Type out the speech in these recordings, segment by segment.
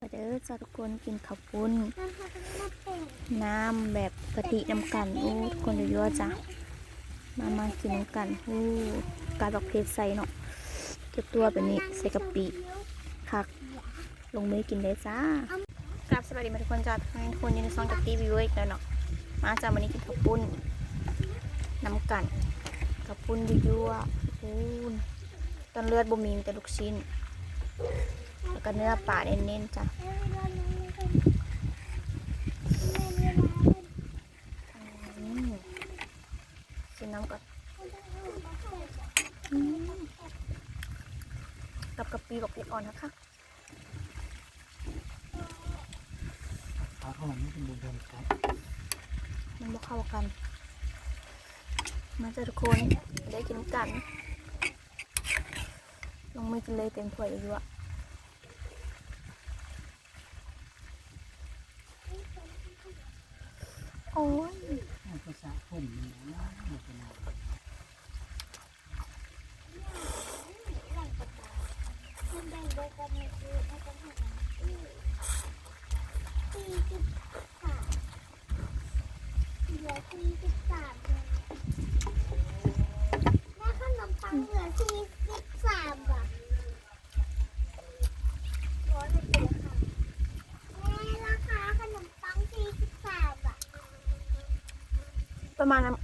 ມາເດີເຈົ້າທຸກຄົນ ກິນເຂົ້າປຸ້ນນ້ຳແບບກະທິນຳກັນ. ໂອ້ ທຸກຄົນຢູ່ຢູ່ເຈົ້າ ມາ ມາກິນນຳກັນ. ໂອ້ ກາດບັກເຜັດໃສ່ເນາະ ຕົວໆ ແບບນີ້ ໃສ່ກະປິ ຄັກ. ລົງມືກິນເລີຍຈ້າ. ກາບສະບາຍດີໝົດທຸກຄົນເຈົ້າ ທຸກຄົນຢູ່ໃນຊ່ອງຈັກຕີ້ວີເວີອີກແລ້ວເນາະ. ມາຈ້າ ມື້ນີ້ກິນເຂົ້າປຸ້ນນຳກັນ ເຂົ້າປຸ້ນຢູ່ຢູ່. ໂອ້ ຕອນເລືອດບໍ່ມີ ມີແຕ່ລູກຊີ້ນ ແລ້ວກໍເນື້ອປາເນັ້ນໆ ຈ້າ. ອືມ ຊີມນ້ຳກ່ອນ. ອືມ ກັບກະປິບັກເຜັດອ່ອນຄັກໆ. ປາອ່ອນມັນເປັນບຸນທຳກັນ ມັນບໍ່ເຂົ້າກັນ. ມາເຈົ້າທຸກຄົນ ໄດ້ກິນນຳກັນ. ລົງມືກິນເລີຍ ເຕັມຖ້ວຍຢູ່. ໂອ້ຍ ເອົາໄປສະຜົມມັນນະ ບໍ່ເປັນຫຍັງ. ແມ່ ຂະໜົມປັງເຫຼືອສີ່ສິບສາມບາດ. ແມ່ ລາຄາຂະໜົມປັງສີ່ສິບສາມບາດ ປະມານນັ້ນ.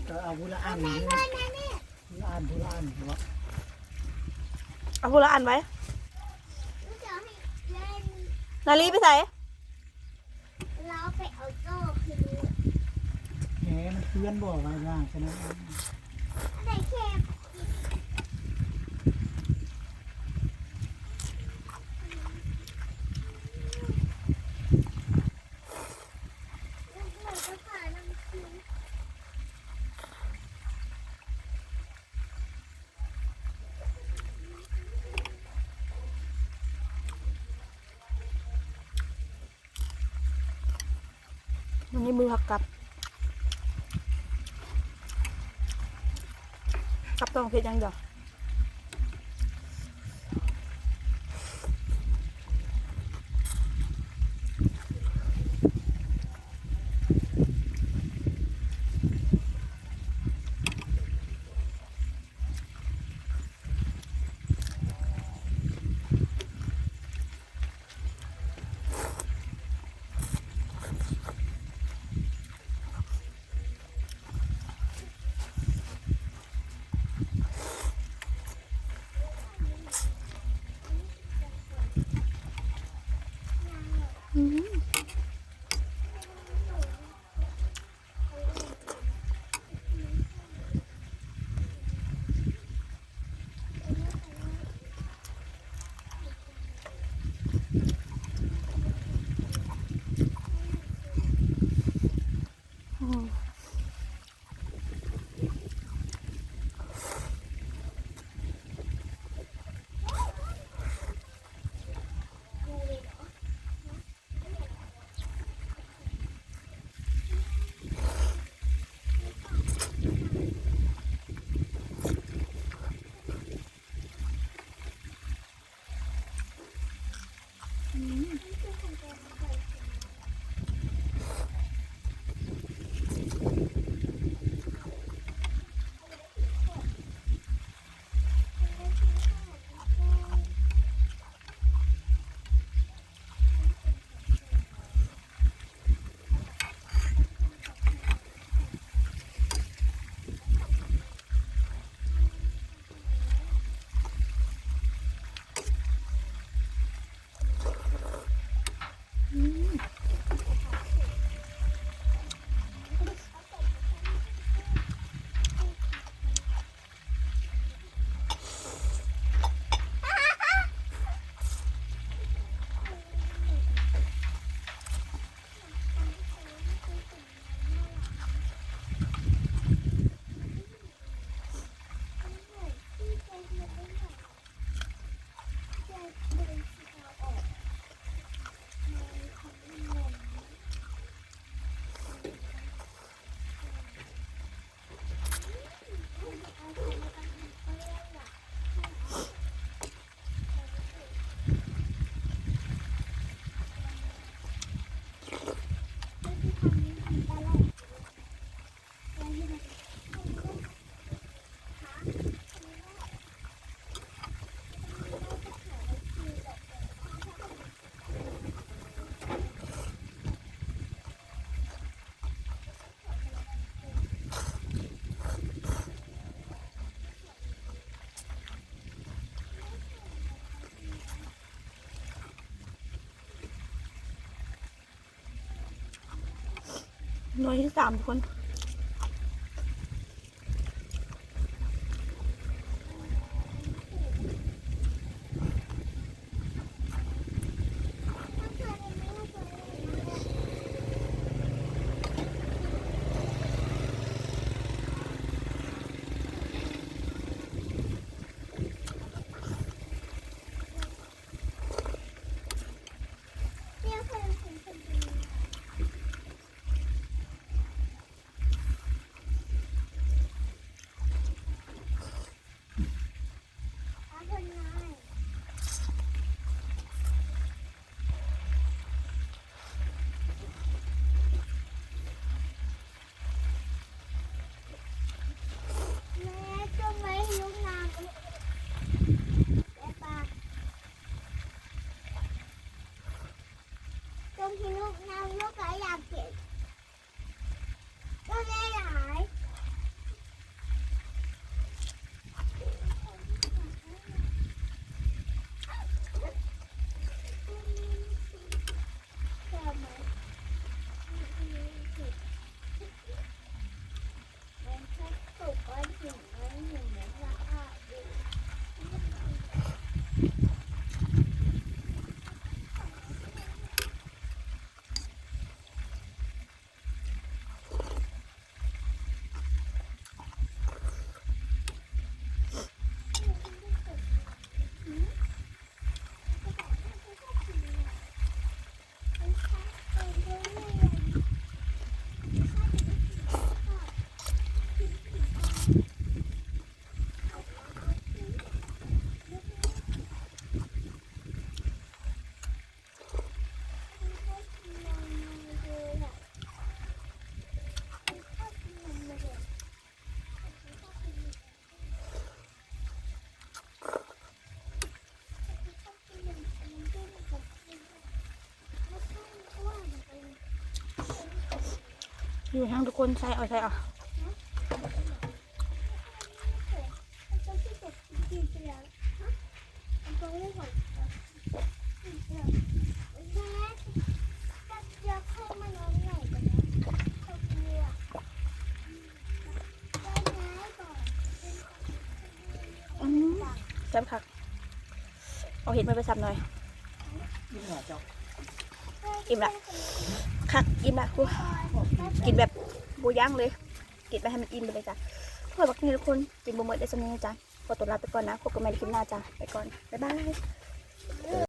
ກໍເອົາຜູ້ລະອັນ ຜູ້ລະອັນ ຜູ້ລະອັນເນາະ. ເອົາຜູ້ລະອັນໄວ້. ນາລີໄປໃສ? ລາວໄປເອົາໂຕ້ຄືນນີ້. ແໝ ມັນເປື້ອນບໍ່ວ່າຢ່າງຊັ້ນນະ. ໄດ້ແຄ່ ມື້ນີ້ມື້ຮັກກັບ ກັບຕ້ອງເຮັດຢ່າງດຽວ. ເ ໜ່ວຍທີສາມ ທຸກຄົນ. ຢູ່แฮงทุกคน ใส่เอา ใส่เอา อืม แซ่บคัก เอาเห็ดมาไปสับหน่อย อิ่มแล้วเจ้า อิ่มละ คัก อิ่มละ กูกินแบบบ่ยั้งเลย กินไปให้มันอิ่มไปเลยจ้ะ พอบักนี้ทุกคน กินบ่หมดได้ส่ำนี้นะจ๊ะ ขอตัวลาไปก่อนนะ พบกันใหม่ในคลิปหน้าจ้ะ ไปก่อน บ๊ายบาย